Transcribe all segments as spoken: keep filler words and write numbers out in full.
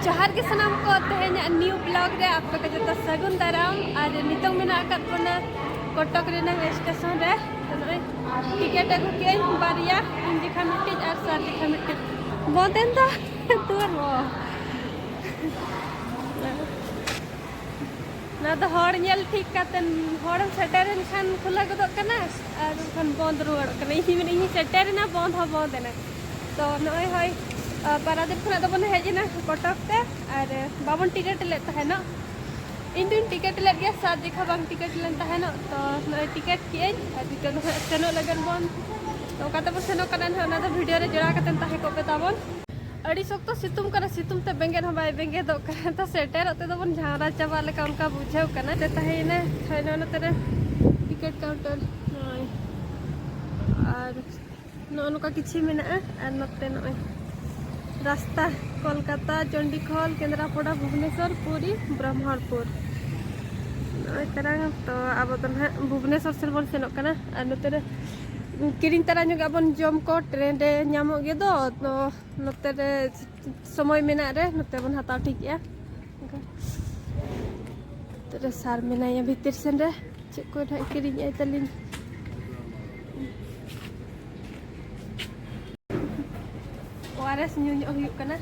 ᱡᱚᱦᱟᱨ ᱜᱮ ᱥᱟᱱᱟᱢ ᱠᱚ, ᱛᱮᱦᱮᱧᱟᱜ ᱱᱤᱭᱩ ᱵᱞᱚᱜ ᱨᱮ ᱟᱯᱮ ᱠᱚ ᱡᱚᱛᱚ ᱥᱟᱹᱜᱩᱱ ᱫᱟᱨᱟᱢ᱾ ᱟᱨ ᱱᱤᱛᱚᱝ ᱢᱮᱱᱟᱜ ᱟᱠᱟᱫ ᱵᱚᱱᱟ ᱠᱚᱴᱚᱠ ᱨᱮᱱᱟᱜ ᱥᱴᱮᱥᱚᱱ ᱨᱮ᱾ ᱱᱚᱜᱼᱚᱭ ᱴᱤᱠᱤᱴ ᱟᱹᱜᱩ ᱠᱮᱫᱟᱹᱧ ᱵᱟᱨᱭᱟ, ᱤᱧ ᱡᱮᱠᱷᱟ ᱢᱤᱫᱴᱤᱡ ᱟᱨ ᱥᱟᱨ ᱡᱮᱠᱷᱟ ᱢᱤᱫᱴᱤᱡ᱾ ᱵᱚᱱᱫᱮᱱ ᱫᱚ ᱫᱩᱣᱟᱹᱨ ᱵᱚ᱾ ᱱᱚᱣᱟ ᱫᱚ ᱦᱚᱲ ᱧᱮᱞ ᱴᱷᱤᱠ ᱠᱟᱛᱮ, ᱦᱚᱲᱮᱢ ᱥᱮᱴᱮᱨᱮᱱ ᱠᱷᱟᱱ ᱠᱷᱩᱞᱟᱹ ᱜᱚᱫᱚᱜ ᱠᱟᱱᱟ ᱟᱨ ᱵᱟᱝᱠᱷᱟᱱ ᱵᱚᱱᱫ ᱨᱩᱣᱟᱹᱲᱚᱜ ᱠᱟᱱᱟ᱾ ᱤᱧ ᱢᱮᱱᱟ ᱤᱧ ᱥᱮᱴᱮᱨᱮᱱᱟ, ᱵᱚᱱᱫ ᱦᱚᱸ ᱵᱚᱱᱫ ᱮᱱᱟ᱾ ᱛᱚ ᱱᱚᱜᱼᱚᱭ ᱦᱳᱭ, ᱟᱨ ᱯᱟᱨᱟᱫᱤᱯ ᱠᱷᱚᱱᱟᱜ ᱫᱚᱵᱚᱱ ᱦᱮᱡ ᱮᱱᱟ ᱠᱚᱴᱚᱠ ᱛᱮ, ᱟᱨ ᱵᱟᱵᱚᱱ ᱴᱤᱠᱤᱴ ᱞᱮᱫ ᱛᱟᱦᱮᱱᱚᱜ᱾ ᱤᱧ ᱫᱩᱧ ᱴᱤᱠᱤᱴ ᱞᱮᱫ ᱜᱮᱭᱟ, ᱥᱟᱛ ᱡᱮᱠᱷᱟ ᱵᱟᱝ ᱴᱤᱠᱤᱴ ᱞᱮᱱ ᱛᱟᱦᱮᱱᱚᱜ᱾ ᱛᱚ ᱱᱚᱜᱼᱚᱭ ᱴᱤᱠᱤᱴ ᱠᱮᱜᱼᱟᱹᱧ ᱟᱨ ᱱᱤᱛᱚᱜ ᱫᱚ ᱦᱟᱸᱜ ᱥᱮᱱᱚᱜ ᱞᱟᱹᱜᱤᱫ ᱵᱚᱱ᱾ ᱛᱚ ᱚᱠᱟ ᱛᱮᱵᱚᱱ ᱥᱮᱱᱚᱜ ᱠᱟᱱᱟ ᱱᱟᱦᱟᱜ, ᱚᱱᱟ ᱫᱚ ᱵᱷᱤᱰᱤᱭᱳ ᱨᱮ ᱡᱚᱲᱟᱣ ᱠᱟᱛᱮ ᱛᱟᱦᱮᱸ ᱠᱚᱜ ᱯᱮ ᱛᱟᱵᱚᱱ᱾ ᱟᱹᱰᱤ ᱥᱚᱠᱛᱚ ᱥᱤᱛᱩᱝ ᱠᱟᱱᱟ, ᱥᱤᱛᱩᱝ ᱛᱮ ᱵᱮᱸᱜᱮᱫ ᱦᱚᱸ ᱵᱟᱭ ᱵᱮᱸᱜᱮᱫᱚᱜ ᱠᱟᱱᱟ᱾ ᱛᱚ ᱥᱮᱴᱮᱨᱚᱜ ᱛᱮᱫᱚ ᱵᱚᱱ ᱡᱷᱟᱣᱨᱟ ᱪᱟᱵᱟᱜ ᱞᱮᱠᱟ ᱚᱱᱠᱟ ᱵᱩᱡᱷᱟᱹᱣ ᱠᱟᱱᱟ᱾ ᱛᱮ ᱛᱟᱦᱮᱸᱭᱮᱱᱟ ᱛᱟᱦᱮᱸ ᱱᱚᱣᱟ ᱱᱚᱛᱮ ᱨᱮ ᱴᱤᱠᱤᱴ ᱠᱟᱣᱩᱱᱴᱟᱨ ᱱᱚᱜᱼᱚᱭ᱾ ᱟᱨ ᱱᱚᱜᱼᱚ ᱱᱚᱝᱠᱟ ᱠᱤᱪᱷᱤ ᱢᱮᱱᱟᱜᱼᱟ᱾ ᱟᱨ ᱱᱚᱛᱮ ᱱᱚᱜᱼᱚᱭ ᱨᱟᱥᱛᱟ ᱠᱳᱞᱠᱟᱛᱟ, ᱪᱚᱱᱰᱤᱠᱷᱚᱞ, ᱠᱮᱱᱫᱨᱟᱯᱚᱰᱟ, ᱵᱷᱩᱵᱽᱱᱮᱥᱚᱨ, ᱯᱩᱨᱤ, ᱵᱨᱚᱦᱢᱚᱲᱯᱩᱨ᱾ ᱱᱚᱜᱼᱚᱭ ᱛᱟᱨᱟᱝ ᱛᱚ ᱟᱵᱚ ᱫᱚ ᱱᱟᱦᱟᱜ ᱵᱷᱩᱵᱽᱱᱮᱥᱚᱨ ᱥᱮᱫ ᱵᱚᱱ ᱥᱮᱱᱚᱜ ᱠᱟᱱᱟ᱾ ᱟᱨ ᱱᱚᱛᱮ ᱨᱮ ᱠᱤᱨᱤᱧ ᱛᱟᱨᱟ ᱧᱚᱜ ᱟᱵᱚᱱ ᱡᱚᱢ ᱠᱚ, ᱴᱨᱮᱱ ᱨᱮ ᱧᱟᱢᱚᱜ ᱜᱮ ᱫᱚ᱾ ᱛᱚ ᱱᱚᱛᱮ ᱨᱮ ᱥᱚᱢᱚᱭ ᱢᱮᱱᱟᱜ ᱨᱮ ᱱᱚᱛᱮ ᱵᱚᱱ ᱦᱟᱛᱟᱣ ᱴᱷᱤᱠ ᱮᱜᱼᱟ᱾ ᱱᱚᱛᱮ ᱨᱮ ᱥᱟᱨ ᱢᱮᱱᱟᱭᱟ ᱵᱷᱤᱛᱤᱨ ᱥᱮᱱ ᱨᱮ, ᱪᱮᱫ ᱠᱚ ᱱᱟᱦᱟᱜ ᱠᱤᱨᱤᱧ ᱮᱫ ᱛᱟᱹᱞᱤᱧ᱾ ᱳ ᱟᱨ ᱮᱥ ᱧᱩ ᱧᱚᱜ ᱦᱩᱭᱩᱜ ᱠᱟᱱᱟ᱾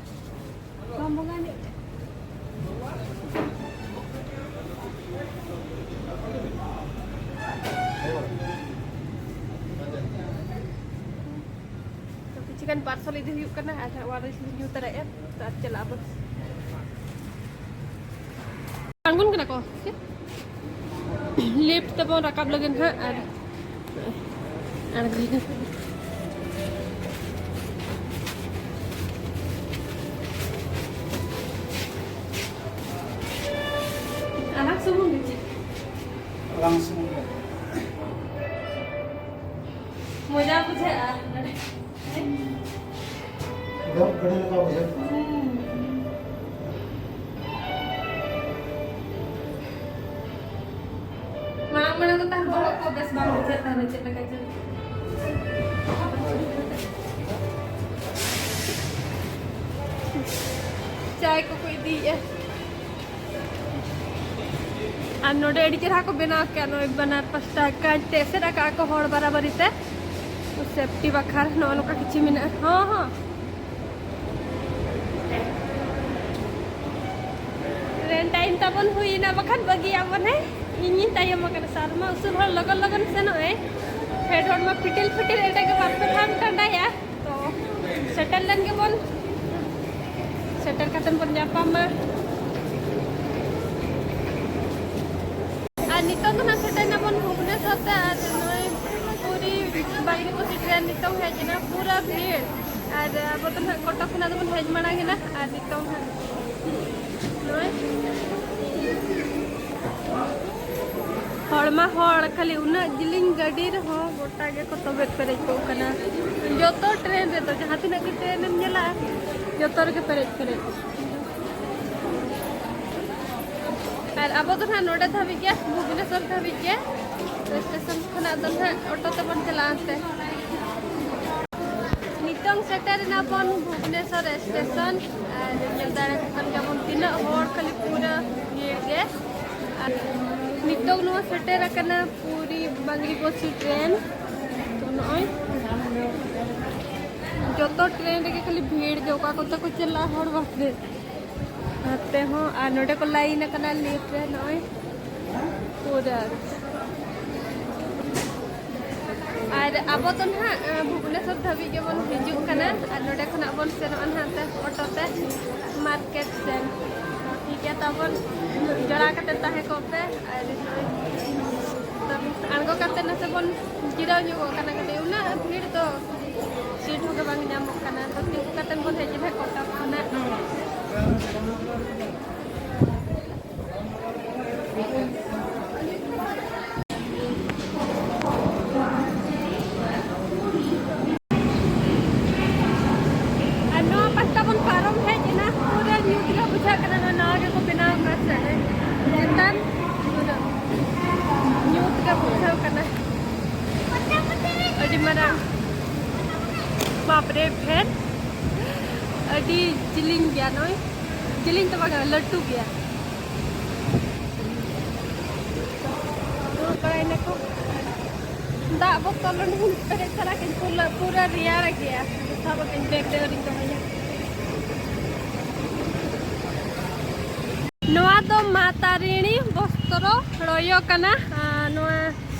ᱵᱟᱢ ᱵᱚᱸᱜᱟ ᱧᱚᱜ᱾ ᱛᱚ ᱠᱤᱪᱷᱩ ᱜᱟᱱ ᱯᱟᱨᱥᱚᱞ ᱤᱫᱤ ᱦᱩᱭᱩᱜ ᱠᱟᱱᱟ ᱟᱨ ᱦᱟᱸᱜ ᱚᱲᱟᱜ ᱨᱮ ᱧᱩ ᱛᱟᱨᱟᱭᱮᱫᱼᱟ᱾ ᱛᱚ ᱟᱨ ᱪᱟᱞᱟᱜ ᱟᱵᱚᱱ᱾ ᱟᱬᱜᱚᱱ ᱠᱟᱱᱟ ᱠᱚ ᱪᱮᱫ? ᱞᱤᱯᱷᱴ ᱛᱮᱵᱚᱱ ᱨᱟᱠᱟᱵ ᱞᱟᱹᱜᱤᱫ ᱦᱟᱸᱜ᱾ ᱟᱨ ᱟᱬᱜᱚᱭᱮᱱᱟ᱾ ᱟᱞᱟᱝ ᱥᱩᱢᱩᱝ ᱜᱮ ᱪᱮᱫ? ᱟᱞᱟᱝ ᱥᱩᱢᱩᱝ ᱜᱮ᱾ ᱢᱚᱡᱟ ᱵᱩᱡᱷᱟᱹᱜᱼᱟ ᱱᱚᱰᱮ᱾ ᱫᱚ ᱟᱹᱰᱤ ᱞᱮᱠᱟ ᱵᱩᱡᱷᱟᱹᱜ ᱠᱟᱱᱟ᱾ ᱦᱩᱸ᱾ ᱢᱟᱲᱟᱝ ᱢᱟᱲᱟᱝ ᱫᱚ ᱛᱟᱦᱮᱸ ᱵᱚᱦᱚᱜ ᱠᱚ ᱵᱮᱥ ᱵᱟᱝ ᱵᱩᱡᱷᱟᱹᱜ ᱛᱟᱦᱮᱱᱟ, ᱪᱮᱫ ᱞᱮᱠᱟ ᱪᱚ᱾ ᱡᱟᱦᱟᱸᱭ ᱠᱚᱠᱚ ᱤᱫᱤᱭᱮᱫᱼᱟ᱾ ᱟᱨ ᱱᱚᱰᱮ ᱟᱹᱰᱤ ᱪᱮᱦᱨᱟ ᱠᱚ ᱵᱮᱱᱟᱣ ᱠᱮᱫᱼᱟ, ᱱᱚᱜᱼᱚᱭ ᱵᱟᱱᱟᱨ ᱯᱟᱥᱴᱟ ᱠᱟᱸᱪ ᱛᱮ ᱮᱥᱮᱫ ᱟᱠᱟᱫᱼᱟ ᱠᱚ ᱦᱚᱲ ᱵᱟᱨᱟᱵᱟᱨᱤ ᱛᱮ, ᱥᱮᱯᱴᱤ ᱵᱟᱠᱷᱨᱟ᱾ ᱱᱚᱜᱼᱚ ᱱᱚᱝᱠᱟ ᱠᱤᱪᱷᱩ ᱢᱮᱱᱟᱜᱼᱟ᱾ ᱦᱚᱸ, ᱦᱚᱸ᱾ ᱴᱨᱮᱱ ᱴᱟᱭᱤᱢ ᱛᱟᱵᱚᱱ ᱦᱩᱭᱮᱱᱟ, ᱵᱟᱠᱷᱟᱱ ᱵᱟᱹᱜᱤᱭᱟᱵᱚᱱ᱾ ᱦᱮᱸ, ᱤᱧᱤᱧ ᱛᱟᱭᱚᱢ ᱟᱠᱟᱱᱟ᱾ ᱥᱟᱨ ᱢᱟ ᱩᱥᱩᱞ ᱦᱚᱲ ᱞᱚᱜᱚᱱ ᱞᱚᱜᱚᱱ ᱥᱮᱱᱚᱜ ᱟᱭ, ᱯᱷᱮᱰ ᱦᱚᱲ ᱢᱟ ᱯᱷᱤᱴᱤᱞ ᱯᱷᱤᱴᱤᱞ ᱮᱸᱰᱮ ᱜᱮ ᱵᱟᱨ ᱯᱮ ᱫᱷᱟᱣ ᱴᱟᱸᱰᱟᱭᱟ᱾ ᱛᱚ ᱥᱮᱴᱮᱨ ᱞᱮᱱ ᱜᱮᱵᱚᱱ, ᱥᱮᱴᱮᱨ ᱠᱟᱛᱮ ᱵᱚᱱ ᱧᱟᱯᱟᱢᱟ᱾ ᱟᱨ ᱱᱤᱛᱚᱝ ᱫᱚ ᱱᱟᱜ ᱥᱮᱴᱮᱨ ᱱᱟᱵᱚᱱ ᱵᱷᱩᱵᱽᱱᱮᱥᱚᱨ ᱛᱮ, ᱟᱨ ᱱᱚᱜᱼᱚᱭ ᱯᱩᱨᱤ ᱵᱟᱝᱜᱤᱯᱚᱛᱤ ᱴᱨᱮᱱ ᱱᱤᱛᱚᱝ ᱦᱮᱡ ᱮᱱᱟ, ᱯᱩᱨᱟᱹ ᱵᱷᱤᱲ᱾ ᱟᱨ ᱟᱵᱚ ᱫᱚ ᱱᱟᱜ ᱠᱚᱴᱚᱠ ᱠᱷᱚᱱᱟᱜ ᱫᱚᱵᱚᱱ ᱦᱮᱡ ᱢᱟᱲᱟᱝ ᱮᱱᱟ, ᱟᱨ ᱱᱤᱛᱚᱝ ᱦᱟᱸᱜ ᱱᱚᱜᱼᱚᱭ ᱦᱚᱲ ᱢᱟ ᱦᱚᱲ, ᱠᱷᱟᱹᱞᱤ ᱩᱱᱟᱹᱜ ᱡᱤᱞᱤᱧ ᱜᱟᱹᱰᱤ ᱨᱮᱦᱚᱸ ᱜᱚᱴᱟ ᱜᱮᱠᱚ ᱛᱚᱵᱮᱫ ᱯᱮᱨᱮᱡ ᱠᱚᱜ ᱠᱟᱱᱟ᱾ ᱡᱚᱛᱚ ᱴᱨᱮᱱ ᱨᱮᱫᱚ, ᱡᱟᱦᱟᱸ ᱛᱤᱱᱟᱹᱜ ᱜᱮ ᱴᱨᱮᱱ ᱮᱢ ᱧᱮᱞᱟ, ᱡᱚᱛᱚ ᱨᱮᱜᱮ ᱯᱮᱨᱮᱡ ᱯᱮᱨᱮᱡ᱾ ᱟᱨ ᱟᱵᱚ ᱫᱚ ᱱᱟᱦᱟᱜ ᱱᱚᱰᱮ ᱫᱷᱟᱹᱵᱤᱡ ᱜᱮ, ᱵᱷᱩᱵᱽᱱᱮᱥᱚᱨ ᱫᱷᱟᱹᱵᱤᱡ ᱜᱮ᱾ ᱥᱴᱮᱥᱚᱱ ᱠᱷᱚᱱᱟᱜ ᱫᱚ ᱱᱟᱦᱟᱜ ᱚᱴᱳ ᱛᱮᱵᱚᱱ ᱪᱟᱞᱟᱜᱼᱟ ᱚᱱᱛᱮ᱾ ᱱᱤᱛᱚᱝ ᱥᱮᱴᱮᱨ ᱮᱱᱟ ᱵᱚᱱ ᱵᱷᱩᱵᱽᱱᱮᱥᱚᱨ ᱥᱴᱮᱥᱚᱱ᱾ ᱟᱨ ᱧᱮᱞ ᱫᱟᱲᱮᱭᱟᱜ ᱠᱟᱱ ᱜᱮᱭᱟᱵᱚᱱ ᱛᱤᱱᱟᱹᱜ ᱦᱚᱲ, ᱠᱷᱟᱹᱞᱤ ᱯᱩᱨᱟᱹ ᱵᱷᱤᱲ ᱜᱮ᱾ ᱟᱨ ᱱᱤᱛᱚᱝ ᱱᱚᱣᱟ ᱥᱮᱴᱮᱨ ᱟᱠᱟᱱᱟ ᱯᱩᱨᱤ ᱵᱟᱝᱜᱤᱯᱚᱛᱤ ᱴᱨᱮᱱ᱾ ᱛᱚ ᱱᱚᱜᱼᱚᱭ ᱡᱚᱛᱚ ᱴᱨᱮᱱ ᱨᱮᱜᱮ ᱠᱷᱟᱹᱞᱤ ᱵᱷᱤᱲ ᱜᱮ, ᱚᱠᱟ ᱠᱚᱛᱮ ᱠᱚ ᱪᱟᱞᱟᱜᱼᱟ ᱦᱚᱲ ᱵᱟᱯᱨᱮ᱾ ᱱᱚᱛᱮ ᱦᱚᱸ, ᱟᱨ ᱱᱚᱰᱮ ᱠᱚ ᱞᱟᱭᱤᱱ ᱟᱠᱟᱱᱟ ᱞᱤᱯᱷᱴ ᱨᱮ, ᱱᱚᱜᱼᱚᱭ ᱯᱩᱨᱟᱹ᱾ ᱟᱨ ᱟᱵᱚ ᱫᱚ ᱱᱟᱦᱟᱜ, ᱟᱸ, ᱵᱷᱩᱵᱽᱱᱮᱥᱚᱨ ᱫᱷᱟᱹᱵᱤᱡ ᱜᱮᱵᱚᱱ ᱦᱤᱡᱩᱜ ᱠᱟᱱᱟ, ᱟᱨ ᱱᱚᱰᱮ ᱠᱷᱚᱱᱟᱜ ᱵᱚᱱ ᱥᱮᱱᱚᱜᱼᱟ ᱱᱟᱦᱟᱜ ᱛᱮ ᱚᱴᱳ ᱛᱮ ᱢᱟᱨᱠᱮᱴ ᱥᱮᱱ᱾ ᱴᱷᱤᱠ ᱜᱮᱭᱟ, ᱛᱟᱵᱚᱱ ᱡᱚᱲᱟᱣ ᱠᱟᱛᱮ ᱛᱟᱦᱮᱸ ᱠᱚᱜ ᱯᱮ᱾ ᱟᱨ ᱱᱚᱜᱼᱚᱭ ᱟᱬᱜᱚ ᱠᱟᱛᱮ ᱱᱟᱥᱮ ᱵᱚᱱ ᱡᱤᱨᱟᱹᱣ ᱧᱚᱜᱚᱜ ᱠᱟᱱᱟ ᱠᱟᱹᱴᱤᱡ, ᱩᱱᱟᱹᱜ ᱵᱷᱤᱲ ᱫᱚ ᱥᱤᱴ ᱦᱚᱸ ᱜᱮ ᱵᱟᱝ ᱧᱟᱢᱚᱜ ᱠᱟᱱᱟ᱾ ᱛᱚ ᱛᱤᱸᱜᱩ ᱠᱟᱛᱮ ᱵᱚᱱ ᱦᱮᱡ ᱮᱱᱟ ᱠᱚᱴᱚᱠ ᱠᱷᱚᱱᱟᱜ᱾ ᱟᱨ ᱱᱚᱣᱟ ᱯᱟᱥᱴᱟ ᱵᱚᱱ ᱯᱟᱨᱚᱢ ᱦᱮᱡ ᱮᱱᱟ, ᱯᱩᱨᱟᱹ ᱧᱩᱛ ᱜᱮ ᱵᱩᱡᱷᱟᱹᱜ ᱠᱟᱱᱟ᱾ ᱱᱚᱣᱟ ᱱᱟᱣᱟ ᱜᱮᱠᱚ ᱵᱮᱱᱟᱣ ᱟᱠᱟᱫ ᱥᱮ ᱪᱮᱛᱟᱱ ᱯᱩᱨᱟᱹ ᱧᱩᱛ ᱜᱮ ᱵᱩᱡᱷᱟᱹᱣ ᱠᱟᱱᱟ᱾ ᱟᱹᱰᱤ ᱢᱟᱨᱟᱝ, ᱵᱟᱯᱨᱮ ᱯᱷᱮᱱ ᱟᱹᱰᱤ ᱡᱤᱞᱤᱧ ᱜᱮᱭᱟ ᱱᱚᱜᱼᱚᱭ᱾ ᱡᱮᱞᱮᱧ ᱫᱚ ᱵᱟᱝᱟ, ᱞᱟᱹᱴᱩ ᱜᱮᱭᱟ᱾ ᱫᱩᱲᱩᱵ ᱵᱟᱲᱟᱭ ᱱᱟᱠᱚ᱾ ᱫᱟᱜ ᱵᱚᱛᱚᱞ ᱚᱸᱰᱮ ᱯᱮᱨᱮᱡ ᱛᱟᱨᱟ ᱠᱤᱱ ᱯᱩᱨᱟᱹ, ᱯᱩᱨᱟᱹ ᱨᱮᱭᱟᱲ ᱜᱮᱭᱟ᱾ ᱥᱟᱵ ᱟᱹᱠᱤᱱ ᱵᱮᱜᱽ ᱨᱮ ᱟᱹᱣᱨᱤᱧ ᱫᱚᱦᱚᱭᱟ᱾ ᱱᱚᱣᱟ ᱫᱚ ᱢᱟ ᱛᱟᱨᱤᱬᱤ ᱵᱚᱥᱛᱨᱚ ᱲᱚᱭᱚ ᱠᱟᱱᱟ᱾ ᱟᱨ ᱱᱚᱣᱟ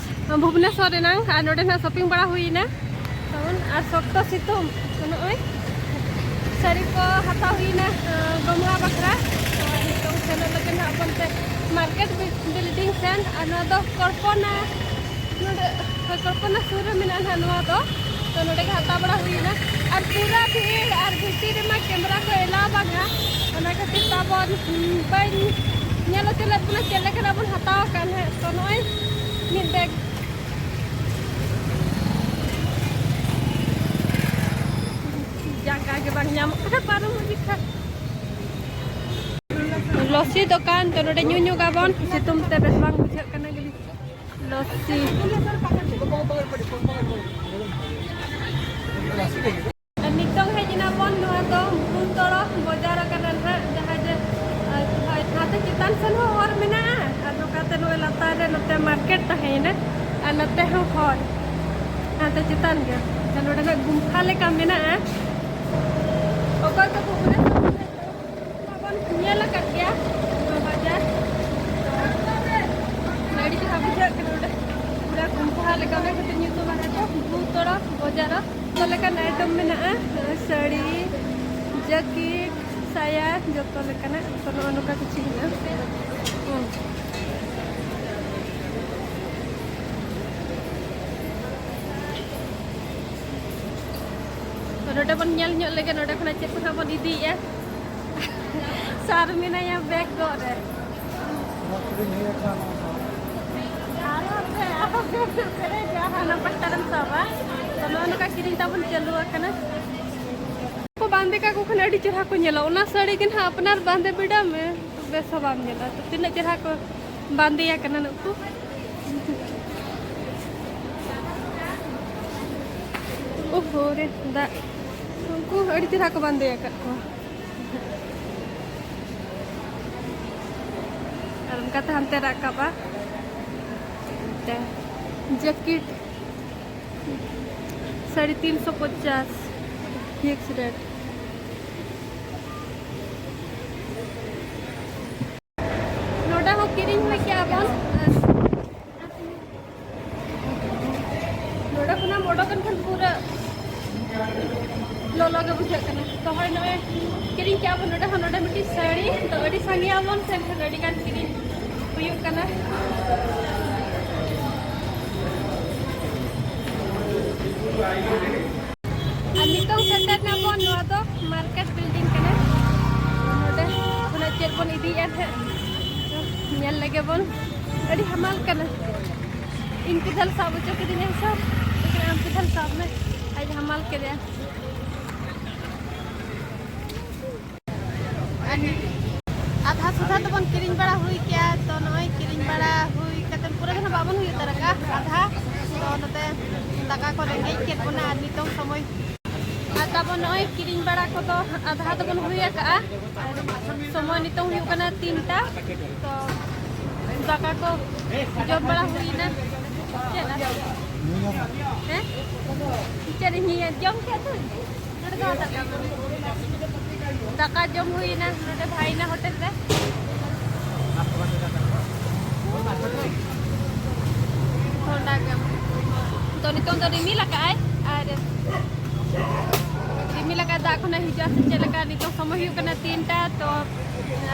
ᱵᱷᱩᱵᱽᱱᱮᱥᱚᱨ ᱨᱮᱱᱟᱝ, ᱟᱨ ᱱᱚᱰᱮ ᱱᱟᱜ ᱥᱚᱯᱤᱝ ᱵᱟᱲᱟ ᱦᱩᱭᱱᱟ᱾ ᱛᱟᱵᱚᱱ ᱟᱨ ᱥᱚᱠᱛᱚ ᱥᱤᱛᱩᱝ, ᱱᱚᱜᱼᱚᱭ ᱥᱟᱹᱲᱤ ᱠᱚ ᱦᱟᱛᱟᱣ ᱦᱩᱭᱱᱟ, ᱟᱸ, ᱜᱚᱢᱦᱟ ᱵᱟᱠᱷᱨᱟ᱾ ᱛᱚ, ᱱᱤᱛᱚᱝ ᱥᱮᱱᱚᱜ ᱞᱟᱹᱜᱤᱫ ᱱᱟᱦᱟᱜ ᱵᱚᱱ ᱛᱮ market bi-, building ᱥᱮᱱ, ᱟᱨ ᱱᱚᱣᱟ ᱫᱚ ᱠᱚᱞᱯᱚᱱᱟ, ᱱᱚᱰᱮ, ᱦᱳᱭ, ᱠᱚᱞᱯᱚᱱᱟ ᱥᱩᱨ ᱨᱮ ᱢᱮᱱᱟᱜᱼᱟ ᱱᱟᱦᱟᱜ ᱱᱚᱣᱟ ᱫᱚ᱾ ᱛᱚ, ᱱᱚᱰᱮ ᱜᱮ ᱦᱟᱛᱟᱣ ᱵᱟᱲᱟ ᱦᱩᱭᱱᱟ᱾ ᱟᱨ ᱯᱩᱨᱟ ᱵᱷᱤᱲ, ᱟᱨ ᱵᱷᱤᱛᱤᱨ ᱨᱮᱢᱟ camera ᱠᱚ allow ᱵᱟᱝᱟ, ᱚᱱᱟ ᱠᱷᱟᱹᱛᱤᱨ ᱛᱮ ᱟᱵᱚ, ᱩᱸ, ᱵᱟᱹᱧ ᱧᱮᱞ ᱦᱚᱪᱚ ᱞᱮᱫ ᱵᱚᱱᱟ ᱪᱮᱫ ᱞᱮᱠᱟᱱᱟᱜ ᱵᱚᱱ ᱦᱟᱛᱟᱣ ᱟᱠᱟᱫ ᱱᱟᱦᱟᱜ᱾ ᱛᱚ, ᱱᱚᱜᱼᱚᱭ ᱢᱤᱫ bag ᱡᱟᱭᱜᱟ ᱜᱮ ᱵᱟᱝ ᱧᱟᱢᱚᱜ ᱠᱟᱱᱟ ᱯᱟᱨᱚᱢᱚᱜ ᱡᱚᱠᱷᱟ᱾ ᱞᱚᱥᱤ ᱫᱚᱠᱟᱱ ᱛᱚ ᱱᱚᱰᱮ ᱧᱩ ᱧᱚᱜᱟᱵᱚᱱ, ᱥᱤᱛᱩᱝ ᱛᱮ ᱵᱮᱥ ᱵᱟᱝ ᱵᱩᱡᱷᱟᱹᱜ ᱠᱟᱱᱟ᱾ ᱞᱚᱥᱤ᱾ ᱟᱨ ᱱᱤᱛᱚᱝ ᱦᱮᱡ ᱮᱱᱟ ᱵᱚᱱ, ᱱᱚᱣᱟ ᱫᱚ ᱵᱷᱩᱛᱚᱲᱚ ᱵᱟᱡᱟᱨ ᱠᱟᱱᱟ ᱱᱟᱦᱟᱜ, ᱡᱟᱦᱟᱸ ᱡᱮ, ᱟᱨ, ᱦᱳᱭ, ᱱᱟᱛᱮ ᱪᱮᱛᱟᱱ ᱥᱮᱱ ᱦᱚᱸ ᱦᱚᱨ ᱢᱮᱱᱟᱜᱼᱟ, ᱟᱨ ᱱᱚᱝᱠᱟᱛᱮ ᱱᱚᱜᱼᱚᱭ ᱞᱟᱛᱟᱨ ᱨᱮ ᱱᱚᱛᱮ market ᱛᱟᱦᱮᱸᱭᱮᱱᱟ, ᱟᱨ ᱱᱚᱛᱮ ᱦᱚᱸ ᱦᱚᱨ, ᱦᱟᱱᱛᱮ ᱪᱮᱛᱟᱱ ᱜᱮ᱾ ᱟᱨ ᱱᱚᱰᱮ ᱱᱟᱜ ᱜᱩᱢᱯᱷᱟ ᱞᱮᱠᱟ ᱢᱮᱱᱟᱜᱼᱟ᱾ ᱚᱠᱚᱭ ᱠᱚ ᱵᱷᱩᱵᱽᱱᱮᱥᱚᱨ ᱠᱷᱚᱱ ᱦᱮᱡ ᱠᱟᱱᱟ ᱵᱚᱱ, ᱧᱮᱞ ᱟᱠᱟᱫ ᱜᱮᱭᱟ ᱱᱚᱣᱟ ᱵᱟᱡᱟᱨ᱾ ᱟᱹᱰᱤ ᱪᱮᱦᱨᱟ ᱵᱩᱡᱷᱟᱹᱜ ᱠᱟᱱᱟ ᱱᱚᱰᱮ, ᱯᱩᱨᱟ ᱜᱩᱢᱯᱷᱟ ᱞᱮᱠᱟ, ᱚᱱᱟ ᱠᱷᱟᱹᱛᱤᱨ ᱧᱩᱛᱩᱢ ᱟᱠᱟᱫ ᱠᱚ ᱵᱷᱩᱛᱚᱲᱚ ᱵᱟᱡᱟᱨ᱾ ᱡᱚᱛᱚ ᱞᱮᱠᱟᱱ item ᱢᱮᱱᱟᱜᱼᱟ, ᱥᱟᱹᱲᱤ, jacket, ᱥᱟᱭᱟ, ᱡᱚᱛᱚ ᱞᱮᱠᱟᱱᱟᱜ᱾ ᱛᱚ, ᱱᱚᱜᱼᱚ ᱱᱚᱝᱠᱟ ᱠᱤᱪᱷᱩ ᱢᱮᱱᱟᱜᱼᱟ᱾ ᱦᱩᱸ᱾ ᱛᱚ, ᱱᱚᱰᱮ ᱵᱚᱱ ᱧᱮᱞ ᱧᱚᱜ ᱞᱮᱜᱮ, ᱱᱚᱰᱮ ᱠᱷᱚᱱᱟᱜ ᱪᱮᱫ ᱠᱚ ᱦᱟᱸᱜ ᱵᱚᱱ ᱤᱫᱤᱭᱮᱜᱼᱟ᱾ ᱥᱟᱨ ᱢᱮᱱᱟᱭᱟ bag ᱜᱚᱜ ᱨᱮ᱾ ᱟᱨᱦᱚᱸ ᱯᱮ, ᱟᱨᱦᱚᱸ ᱯᱮ ᱯᱮᱨᱮᱡᱟ, ᱦᱟᱱᱟ ᱯᱟᱥᱴᱟ ᱨᱮᱢ ᱥᱟᱵᱟ᱾ ᱛᱚ, ᱱᱚᱜᱼᱚ ᱱᱚᱝᱠᱟ ᱠᱤᱨᱤᱧ ᱛᱟᱵᱚᱱ ᱪᱟᱹᱞᱩ ᱟᱠᱟᱱᱟ᱾ ᱠᱚ ᱵᱟᱸᱫᱮ ᱠᱟᱠᱚ ᱠᱷᱟᱱ ᱟᱹᱰᱤ ᱪᱮᱦᱨᱟ ᱠᱚ ᱧᱮᱞᱚᱜ᱾ ᱚᱱᱟ ᱥᱟᱹᱲᱤ ᱜᱮ ᱱᱟᱦᱟᱜ ᱟᱯᱱᱟᱨ ᱵᱟᱸᱫᱮ ᱵᱤᱰᱟᱹᱣ ᱢᱮ, ᱵᱮᱥ ᱦᱚᱸ ᱵᱟᱢ ᱧᱮᱞᱚᱜᱼᱟ᱾ ᱛᱚ, ᱛᱤᱱᱟᱹᱜ ᱪᱮᱦᱨᱟ ᱠᱚ ᱵᱟᱸᱫᱮᱭᱟ ᱠᱟᱱᱟ ᱱᱩᱠᱩ᱾ ᱳᱦᱳ ᱨᱮ ᱫᱟᱜ, ᱩᱱᱠᱩ ᱟᱹᱰᱤ ᱪᱮᱦᱨᱟ ᱠᱚ ᱵᱟᱸᱫᱮ ᱟᱠᱟᱫ ᱠᱚᱣᱟ᱾ ᱚᱱᱠᱟᱛᱮ ᱦᱟᱱᱛᱮ ᱨᱟᱠᱟᱵᱟ᱾ ᱛᱮ ᱡᱮᱠᱮᱴ ᱥᱟᱲᱮ ᱛᱤᱱ ᱥᱚ ᱯᱚᱧᱪᱟᱥ, ᱯᱷᱤᱠᱥ ᱨᱮᱴ᱾ ᱱᱚᱰᱮ ᱦᱚᱸ ᱠᱤᱨᱤᱧ ᱦᱩᱭ ᱠᱮᱜᱼᱟ ᱵᱚᱱ᱾ ᱱᱚᱰᱮ ᱠᱷᱚᱱᱟᱜ ᱚᱰᱚᱠ ᱮᱱ ᱠᱷᱟᱱ ᱯᱩᱨᱟᱹ ᱞᱚᱞᱚ ᱜᱮ ᱵᱩᱡᱷᱟᱹᱜ ᱠᱟᱱᱟ᱾ ᱛᱚ ᱦᱳᱭ, ᱱᱚᱜᱼᱚᱭ ᱠᱤᱨᱤᱧ ᱠᱮᱜᱼᱟ ᱵᱚᱱ ᱱᱚᱰᱮ ᱦᱚᱸ, ᱱᱚᱰᱮ ᱢᱤᱫᱴᱤᱡ ᱥᱟᱹᱲᱤ᱾ ᱛᱚ ᱟᱹᱰᱤ ᱥᱟᱸᱜᱮᱭᱟᱵᱚᱱ ᱥᱮ, ᱮᱱᱠᱷᱟᱱ ᱟᱹᱰᱤ ᱜᱟᱱ ᱠᱤᱨᱤᱧ ᱦᱩᱭᱩᱜ ᱠᱟᱱᱟ᱾ ᱟᱨ ᱱᱤᱛᱚᱝ ᱥᱮᱴᱮᱨ ᱱᱟᱵᱚᱱ, ᱱᱚᱣᱟ ᱫᱚ ᱢᱟᱨᱠᱮᱴ ᱵᱤᱞᱰᱤᱝ ᱠᱟᱱᱟ᱾ ᱱᱚᱰᱮ ᱠᱷᱚᱱᱟᱜ ᱪᱮᱫ ᱵᱚᱱ ᱤᱫᱤᱭᱮᱫᱼᱟ ᱱᱟᱦᱟᱜ, ᱧᱮᱞ ᱞᱮᱜᱮ ᱵᱚᱱ᱾ ᱟᱹᱰᱤ ᱦᱟᱢᱟᱞ ᱠᱟᱱᱟ᱾ ᱤᱧ ᱠᱩᱫᱷᱟᱞ ᱥᱟᱵ ᱦᱚᱪᱚ ᱠᱤᱫᱤᱧᱟ ᱥᱟᱨ, ᱟᱢ ᱠᱩᱫᱷᱟᱞ ᱥᱟᱵ ᱢᱮ᱾ ᱟᱡ ᱦᱟᱢᱟᱞ ᱠᱮᱫᱮᱭᱟ᱾ ᱟᱨ ᱟᱫᱷᱟ ᱥᱩᱫᱷᱟ ᱫᱚᱵᱚᱱ ᱠᱤᱨᱤᱧ ᱵᱟᱲᱟ ᱦᱩᱭ ᱠᱮᱜᱼᱟ, ᱛᱚ ᱱᱚᱜᱼᱚᱭ ᱠᱤᱨᱤᱧ ᱵᱟᱲᱟ ᱦᱩᱭ ᱠᱟᱛᱮ ᱯᱩᱨᱟᱹ ᱫᱚ ᱱᱟᱦᱟᱜ ᱵᱟᱵᱚᱱ ᱦᱩᱭ ᱩᱛᱟᱹᱨ ᱟᱠᱟᱫᱼᱟ ᱟᱫᱷᱟ᱾ ᱛᱚ ᱱᱚᱛᱮ ᱫᱟᱠᱟ ᱠᱚ ᱨᱮᱸᱜᱮᱡ ᱠᱮᱫ ᱵᱚᱱᱟ ᱟᱨ ᱱᱤᱛᱚᱝ ᱥᱚᱢᱚᱭ ᱟᱨ ᱛᱟᱵᱚᱱ ᱱᱚᱜᱼᱚᱭ ᱠᱤᱨᱤᱧ ᱵᱟᱲᱟ ᱠᱚᱫᱚ ᱟᱫᱷᱟ ᱫᱚᱵᱚᱱ ᱦᱩᱭ ᱟᱠᱟᱜᱼᱟ᱾ ᱟᱨ ᱥᱚᱢᱚᱭ ᱱᱤᱛᱚᱝ ᱦᱩᱭᱩᱜ ᱠᱟᱱᱟ ᱛᱤᱱᱴᱟ᱾ ᱛᱚ ᱫᱟᱠᱟ ᱠᱚ ᱡᱚᱢ ᱵᱟᱲᱟ ᱦᱩᱭᱱᱟ᱾ ᱪᱮᱫ ᱟᱨ? ᱦᱮᱸ? ᱪᱮᱫ ᱤᱧ ᱡᱚᱢ ᱠᱮᱫ ᱫᱚ? ᱱᱚᱰᱮ ᱫᱚ ᱫᱟᱠᱟ ᱡᱚᱢ ᱦᱩᱭᱱᱟ ᱱᱚᱰᱮ ᱵᱷᱟᱭᱱᱟ ᱦᱳᱴᱮᱞ ᱨᱮ᱾ ᱦᱚᱸᱰᱟ ᱜᱮ᱾ ᱛᱚ ᱱᱤᱛᱚᱝ ᱫᱚ ᱨᱤᱢᱤᱞ ᱟᱠᱟᱫᱼᱟᱭ ᱟᱨ ᱨᱤᱢᱤᱞ ᱟᱠᱟᱫ ᱫᱟᱜ ᱠᱷᱚᱱᱟᱜ ᱦᱤᱡᱩᱜᱼᱟ ᱥᱮ ᱪᱮᱫ ᱞᱮᱠᱟ? ᱱᱤᱛᱚᱝ ᱥᱚᱢᱚᱭ ᱦᱩᱭᱩᱜ ᱠᱟᱱᱟ ᱛᱤᱱᱴᱟ᱾ ᱛᱚ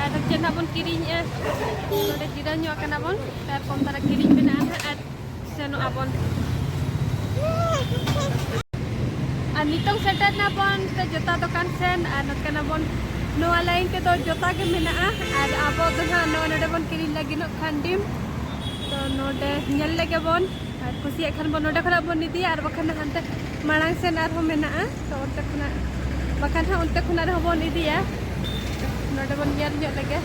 ᱟᱨ ᱪᱮᱫ ᱦᱟᱸᱜ ᱵᱚᱱ ᱠᱤᱨᱤᱧᱮᱜᱼᱟ? ᱱᱚᱰᱮ ᱡᱤᱨᱟᱹᱣ ᱧᱚᱜ ᱠᱟᱱᱟ ᱵᱚᱱ, ᱛᱟᱨᱯᱚᱨ ᱛᱟᱨᱟ ᱠᱤᱨᱤᱧ ᱢᱮᱱᱟᱜᱼᱟ ᱱᱟᱦᱟᱜ ᱟᱨ ᱥᱮᱱᱚᱜ ᱟᱵᱚᱱ᱾ ᱟᱨ ᱱᱤᱛᱚᱝ ᱥᱮᱴᱮᱨ ᱱᱟᱵᱚᱱ ᱛᱚ ᱡᱚᱛᱟ ᱫᱚᱠᱟᱱ ᱥᱮᱱ, ᱟᱨ ᱱᱚᱛᱮ ᱱᱟᱵᱚᱱ ᱱᱚᱣᱟ ᱞᱟᱭᱤᱱ ᱛᱮᱫᱚ ᱡᱚᱛᱟ ᱜᱮ ᱢᱮᱱᱟᱜᱼᱟ᱾ ᱟᱨ ᱟᱵᱚ ᱫᱚ ᱱᱟᱦᱟᱜ ᱱᱚᱜᱼᱚᱭ ᱱᱚᱰᱮ ᱵᱚᱱ ᱠᱤᱨᱤᱧ ᱞᱟᱹᱜᱤᱫᱚᱜ ᱠᱷᱟᱱᱰᱤᱢ᱾ ᱛᱚ ᱱᱚᱰᱮ ᱧᱮᱞ ᱞᱮᱜᱮ ᱵᱚᱱ, ᱟᱨ ᱠᱩᱥᱤᱭᱟᱜ ᱠᱷᱟᱱ ᱵᱚᱱ ᱱᱚᱰᱮ ᱠᱷᱚᱱᱟᱜ ᱵᱚᱱ ᱤᱫᱤᱭᱟ, ᱟᱨ ᱵᱟᱠᱷᱟᱱ ᱦᱟᱱᱛᱮ ᱢᱟᱲᱟᱝ ᱥᱮᱱ ᱟᱨᱦᱚᱸ ᱢᱮᱱᱟᱜᱼᱟ᱾ ᱛᱚ ᱚᱱᱛᱮ ᱠᱷᱚᱱᱟᱜ, ᱵᱟᱠᱷᱟᱱ ᱦᱟᱸᱜ ᱚᱱᱛᱮ ᱠᱷᱚᱱᱟᱜ ᱨᱮᱦᱚᱸ ᱵᱚᱱ ᱤᱫᱤᱭᱟ᱾ ᱱᱚᱰᱮ ᱵᱚᱱ ᱧᱮᱞ ᱧᱚᱜ ᱞᱮᱜᱮ᱾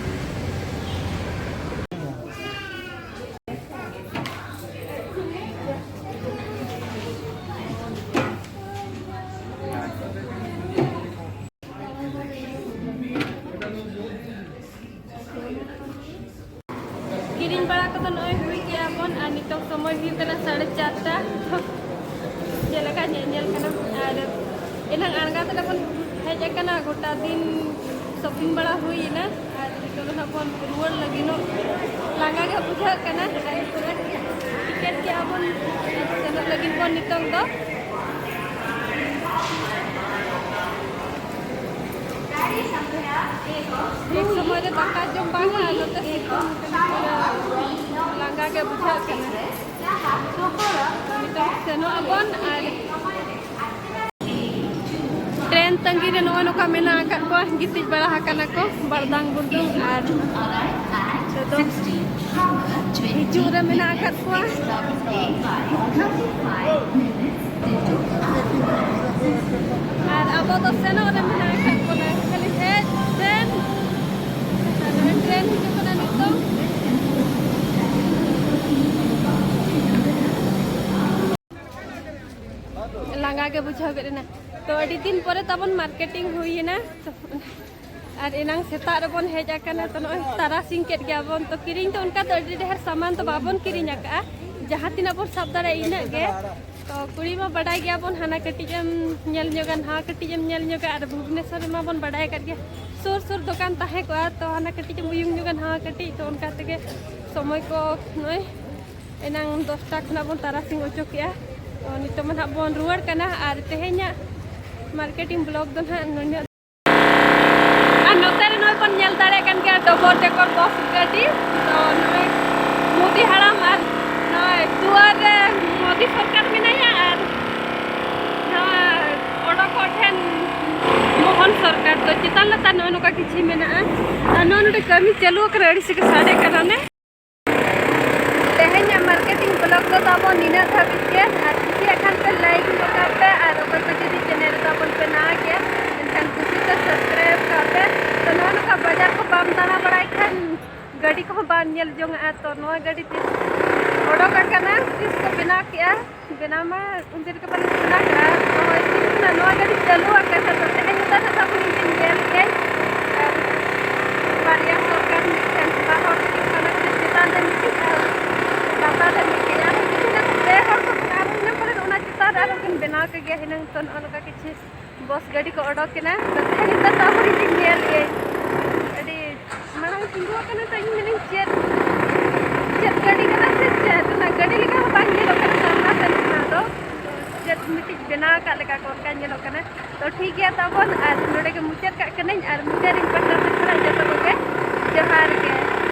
ᱠᱤᱨᱤᱧ ᱵᱟᱲᱟ ᱠᱚᱫᱚ ᱱᱚᱜᱼᱚᱭ ᱦᱩᱭ ᱠᱮᱜᱼᱟ ᱵᱚᱱ, ᱟᱨ ᱱᱤᱛᱚᱜ ᱥᱚᱢᱚᱭ ᱦᱩᱭᱩᱜ ᱠᱟᱱᱟ ᱥᱟᱲᱮ ᱪᱟᱨᱴᱟ᱾ ᱪᱮᱫ ᱞᱮᱠᱟ ᱧᱮᱧᱮᱞ ᱠᱟᱱᱟ, ᱟᱨ ᱮᱱᱟᱝ ᱟᱬᱜᱟ ᱛᱮᱞᱮ ᱵᱚᱱ ᱦᱮᱡ ᱟᱠᱟᱱᱟ, ᱜᱚᱴᱟ ᱫᱤᱱ ᱥᱚᱯᱤᱝ ᱵᱟᱲᱟ ᱦᱩᱭᱮᱱᱟ, ᱟᱨ ᱱᱤᱛᱚᱜ ᱫᱚ ᱱᱟᱜ ᱵᱚᱱ ᱨᱩᱣᱟᱹᱲ ᱞᱟᱹᱜᱤᱫᱚᱜ᱾ ᱞᱟᱸᱜᱟ ᱜᱮ ᱵᱩᱡᱷᱟᱹᱜ ᱠᱟᱱᱟ, ᱟᱨ ᱱᱤᱛᱚᱜ ᱫᱚ ᱴᱤᱠᱤᱴ ᱠᱮᱜᱼᱟ ᱵᱚᱱ, ᱥᱮᱱᱚᱜ ᱞᱟᱹᱜᱤᱫ ᱵᱚᱱ ᱱᱤᱛᱚᱝ ᱫᱚ᱾ ᱴᱷᱤᱠ ᱥᱚᱢᱚᱭ ᱨᱮ ᱫᱟᱠᱟ ᱡᱚᱢ ᱵᱟᱝᱟ, ᱱᱚᱛᱮ ᱥᱤᱛᱩᱝ ᱯᱩᱨᱟᱹ ᱞᱟᱸᱜᱟ ᱜᱮ ᱵᱩᱡᱷᱟᱹᱜ ᱠᱟᱱᱟ᱾ ᱱᱤᱛᱚᱝ ᱥᱮᱱᱚᱜ ᱟᱵᱚᱱ ᱟᱨ ᱴᱨᱮᱱ ᱛᱟᱺᱜᱤ ᱨᱮ ᱱᱚᱜᱼᱚᱭ ᱱᱚᱝᱠᱟ ᱢᱮᱱᱟᱜ ᱟᱠᱟᱫ ᱠᱚᱣᱟ, ᱜᱤᱛᱤᱡ ᱵᱟᱲᱟ ᱟᱠᱟᱱᱟ ᱠᱚ ᱵᱟᱲᱫᱟᱝ ᱵᱩᱨᱫᱩᱝ, ᱟᱨ ᱱᱤᱛᱚᱜ ᱫᱚ ᱦᱤᱡᱩᱜ ᱨᱮ ᱢᱮᱱᱟᱜ ᱟᱠᱟᱫ ᱠᱚᱣᱟ᱾ ᱟᱨ ᱟᱵᱚ ᱫᱚ ᱥᱮᱱᱚᱜ ᱨᱮ ᱢᱮᱱᱟᱜ ᱟᱠᱟᱫ ᱵᱚᱱᱟ, ᱠᱷᱟᱹᱞᱤ ᱦᱮᱡ ᱥᱮᱱ᱾ ᱟᱨ ᱱᱚᱜᱼᱚᱭ ᱴᱨᱮᱱ ᱦᱤᱡᱩᱜ ᱠᱟᱱᱟ ᱱᱤᱛᱚᱝ᱾ ᱞᱟᱸᱜᱟ ᱜᱮ ᱵᱩᱡᱷᱟᱹᱣ ᱠᱮᱫ ᱮᱱᱟ᱾ ᱛᱚ, ᱟᱹᱰᱤ ᱫᱤᱱ ᱯᱚᱨᱮ ᱛᱟᱵᱚᱱ ᱢᱟᱨᱠᱮᱴᱤᱝ ᱦᱩᱭᱮᱱᱟ᱾ ᱛᱚ, ᱟᱨ ᱮᱱᱟᱝ ᱥᱮᱛᱟᱜ ᱨᱮᱵᱚᱱ ᱦᱮᱡ ᱟᱠᱟᱱᱟ, ᱛᱚ ᱱᱚᱜᱼᱚᱭ ᱛᱟᱨᱟᱥᱤᱧ ᱠᱮᱫ ᱜᱮᱭᱟ ᱵᱚᱱ᱾ ᱛᱚ ᱠᱤᱨᱤᱧ ᱫᱚ ᱚᱱᱠᱟ ᱫᱚ ᱟᱹᱰᱤ ᱰᱷᱮᱨ ᱥᱟᱢᱟᱱ ᱫᱚ ᱵᱟᱵᱚᱱ ᱠᱤᱨᱤᱧ ᱟᱠᱟᱫᱼᱟ, ᱡᱟᱦᱟᱸ ᱛᱤᱱᱟᱹᱜ ᱵᱚᱱ ᱥᱟᱵ ᱫᱟᱲᱮᱭᱟᱜᱼᱟ ᱤᱱᱟᱹᱜ ᱜᱮ᱾ ᱛᱚ ᱠᱩᱲᱤ ᱢᱟ ᱵᱟᱰᱟᱭ ᱜᱮᱭᱟ ᱵᱚᱱ, ᱦᱟᱱᱟ ᱠᱟᱹᱴᱤᱡ ᱮᱢ ᱧᱮᱞ ᱧᱚᱜᱟ, ᱱᱟᱣᱟ ᱠᱟᱹᱴᱤᱡ ᱮᱢ ᱧᱮᱞ ᱧᱚᱜᱟ, ᱟᱨ ᱵᱷᱩᱵᱽᱱᱮᱥᱚᱨ ᱨᱮᱢᱟ ᱵᱚᱱ ᱵᱟᱰᱟᱭ ᱟᱠᱟᱫ ᱜᱮᱭᱟ, ᱥᱩᱨ ᱥᱩᱨ ᱫᱚᱠᱟᱱ ᱛᱟᱦᱮᱸ ᱠᱚᱜᱼᱟ, ᱛᱚ ᱦᱟᱱᱟ ᱠᱟᱹᱴᱤᱡ ᱮᱢ ᱩᱭᱩᱝ ᱧᱚᱜᱟ, ᱱᱟᱣᱟ ᱠᱟᱹᱴᱤᱡ, ᱛᱚ ᱚᱱᱠᱟ ᱛᱮᱜᱮ ᱥᱚᱢᱚᱭ ᱠᱚ ᱱᱚᱜᱼᱚᱭ ᱮᱱᱟᱝ ᱫᱚᱥᱴᱟ ᱠᱷᱚᱱᱟᱜ ᱵᱚᱱ ᱛᱟᱨᱟᱥᱤᱧ ᱚᱪᱚ ᱠᱮᱜᱼᱟ᱾ ᱛᱚ ᱱᱤᱛᱚᱜ ᱢᱟ ᱱᱟᱦᱟᱜ ᱵᱚᱱ ᱨᱩᱣᱟᱹᱲ ᱠᱟᱱᱟ, ᱟᱨ ᱛᱮᱦᱮᱧᱟᱜ ᱢᱟᱨᱠᱮᱴᱤᱝ ᱵᱞᱚᱜ ᱫᱚ ᱱᱟᱦᱟᱜ ᱱᱩᱱᱟᱹᱜ᱾ ᱟᱨ ᱱᱚᱛᱮ ᱨᱮ ᱱᱚᱜᱼᱚᱭ ᱵᱚᱱ ᱧᱮᱞ ᱫᱟᱲᱮᱭᱟᱜ ᱠᱟᱱ ᱜᱮᱭᱟ ᱰᱚᱵᱚᱞ ᱰᱮᱠᱚᱨ ᱵᱚᱥ ᱜᱟᱹᱰᱤ᱾ ᱛᱚ ᱱᱚᱜᱼᱚᱭ ᱢᱳᱫᱤ ᱦᱟᱲᱟᱢ ᱟᱨ ᱱᱚᱜᱼᱚᱭ ᱫᱩᱣᱟᱨ ᱨᱮ ᱢᱳᱫᱤ ᱥᱚᱨᱠᱟᱨ ᱢᱮᱱᱟᱭᱟ, ᱟᱨ ᱱᱚᱣᱟ ᱚᱰᱚᱠᱚᱜ ᱴᱷᱮᱱ ᱢᱳᱦᱚᱱ ᱥᱚᱨᱠᱟᱨ᱾ ᱫᱚ ᱪᱮᱛᱟᱱ ᱞᱟᱛᱟᱨ ᱱᱚᱜᱼᱚᱭ ᱱᱚᱝᱠᱟ ᱠᱤᱪᱷᱤ ᱢᱮᱱᱟᱜᱼᱟ, ᱟᱨ ᱱᱚᱜᱼᱚᱭ ᱱᱚᱰᱮ ᱠᱟᱹᱢᱤ ᱪᱟᱹᱞᱩ ᱟᱠᱟᱱᱟ, ᱟᱹᱰᱤ ᱥᱮ ᱜᱮ ᱥᱟᱰᱮ ᱠᱟᱱᱟ ᱚᱱᱮ᱾ ᱛᱮᱦᱮᱧᱟᱜ ᱢᱟᱨᱠᱮᱴᱤᱝ ᱵᱞᱚᱜ ᱫᱚ ᱛᱟᱵᱚᱱ ᱱᱤᱱᱟᱹᱜ ᱫᱷᱟᱹᱵᱤᱡ ᱜᱮ, ᱟᱨ ᱠᱩᱥᱤᱭᱟᱜ ᱠᱷᱟᱱ ᱯᱮ ᱞᱟᱭᱤᱠ ᱧᱚᱜ ᱠᱟᱜ ᱯᱮ, ᱟᱨ ᱚᱠᱚᱭ ᱠᱚ ᱡᱩᱫᱤ ᱪᱮᱱᱮᱞ ᱨᱮ ᱛᱟᱵᱚᱱ ᱯᱮ ᱱᱟᱣᱟ ᱜᱮᱭᱟ, ᱮᱱᱠᱷᱟᱱ ᱠᱩᱥᱤ ᱛᱮ ᱥᱟᱵᱥᱠᱨᱟᱭᱤᱵ ᱠᱟᱜ ᱯᱮ᱾ ᱛᱚ ᱱᱚᱜᱼᱚ ᱱᱚᱝᱠᱟ ᱵᱟᱡᱟᱨ ᱠᱚ ᱵᱟᱢ ᱫᱟᱬᱟ ᱵᱟᱲᱟᱭ ᱠᱷᱟᱱ ᱜᱟᱹᱰᱤ ᱠᱚᱦᱚᱸ ᱵᱟᱢ ᱧᱮᱞ ᱡᱚᱝᱟᱜᱼᱟ᱾ ᱛᱚ ᱱᱚᱣᱟ ᱜᱟᱹᱰᱤ ᱛᱤᱥ ᱚᱰᱚᱠ ᱟᱠᱟᱱᱟ, ᱛᱤᱥ ᱠᱚ ᱵᱮᱱᱟᱣ ᱠᱮᱜᱼᱟ, ᱵᱮᱱᱟᱣ ᱢᱟ ᱩᱱᱫᱤᱱ ᱨᱮᱜᱮ ᱯᱟᱞᱮ ᱵᱮᱱᱟᱣ ᱠᱮᱜᱼᱟ᱾ ᱱᱚᱜᱼᱚᱭ ᱛᱤᱥ ᱠᱷᱚᱱᱟᱜ ᱱᱚᱣᱟ ᱜᱟᱹᱰᱤ ᱪᱟᱹᱞᱩ ᱟᱠᱟᱱᱟ, ᱛᱚ ᱛᱮᱦᱮᱧ ᱱᱮᱛᱟᱨ ᱦᱟᱛᱟᱣ ᱠᱷᱚᱱ ᱤᱧ ᱧᱮᱞ ᱠᱮᱜᱼᱟᱹᱧ᱾ ᱟᱨ ᱵᱟᱨᱭᱟ ᱥᱚᱨᱠᱟᱨ ᱢᱤᱫᱴᱷᱮᱱ ᱵᱟᱨ ᱦᱚᱲ ᱛᱮᱠᱤᱱ ᱠᱟᱱᱟ, ᱪᱮᱛᱟᱱ ᱨᱮ ᱜᱮ ᱦᱤᱱᱟᱹᱝ ᱛᱚ ᱱᱚᱜᱼᱚ ᱱᱚᱝᱠᱟ ᱠᱤᱪᱷᱩ ᱵᱚᱥ ᱜᱟᱹᱰᱤ ᱠᱚ ᱚᱰᱚᱠ ᱮᱱᱟ᱾ ᱱᱮᱛᱟᱨ ᱫᱚ ᱟᱵᱚ ᱧᱮᱞ ᱜᱮ ᱟᱹᱰᱤ ᱢᱟᱲᱟᱝ ᱛᱤᱸᱜᱩ ᱟᱠᱟᱱᱟ᱾ ᱛᱚ ᱤᱧ ᱢᱮᱱᱟᱹᱧ ᱪᱮᱫ ᱪᱮᱫ ᱜᱟᱹᱰᱤ ᱠᱟᱱᱟ ᱥᱮ ᱪᱮᱫ? ᱚᱱᱟ ᱜᱟᱹᱰᱤ ᱞᱮᱠᱟ ᱦᱚᱸ ᱵᱟᱝ ᱧᱮᱞᱚᱜ ᱠᱟᱱᱟ ᱥᱟᱢᱱᱟ ᱥᱮᱱ ᱠᱷᱚᱱᱟᱜ ᱫᱚ᱾ ᱪᱮᱫ ᱢᱤᱫᱴᱤᱡ ᱵᱮᱱᱟᱣ ᱟᱠᱟᱫ ᱞᱮᱠᱟ ᱠᱚ ᱚᱱᱠᱟ ᱧᱮᱞᱚᱜ ᱠᱟᱱᱟ᱾ ᱛᱚ ᱴᱷᱤᱠ ᱜᱮᱭᱟ ᱛᱟᱵᱚᱱ, ᱟᱨ ᱱᱚᱰᱮ ᱜᱮ ᱢᱩᱪᱟᱹᱫ ᱠᱟᱜ ᱠᱟᱹᱱᱟᱹᱧ, ᱟᱨ ᱢᱩᱪᱟᱹᱫ ᱨᱤᱧ ᱯᱟᱦᱴᱟ ᱥᱮᱫ ᱠᱷᱚᱱᱟᱜ ᱡᱚᱛᱚ ᱠᱚᱜᱮ ᱡᱚᱦᱟᱨ ᱜᱮ᱾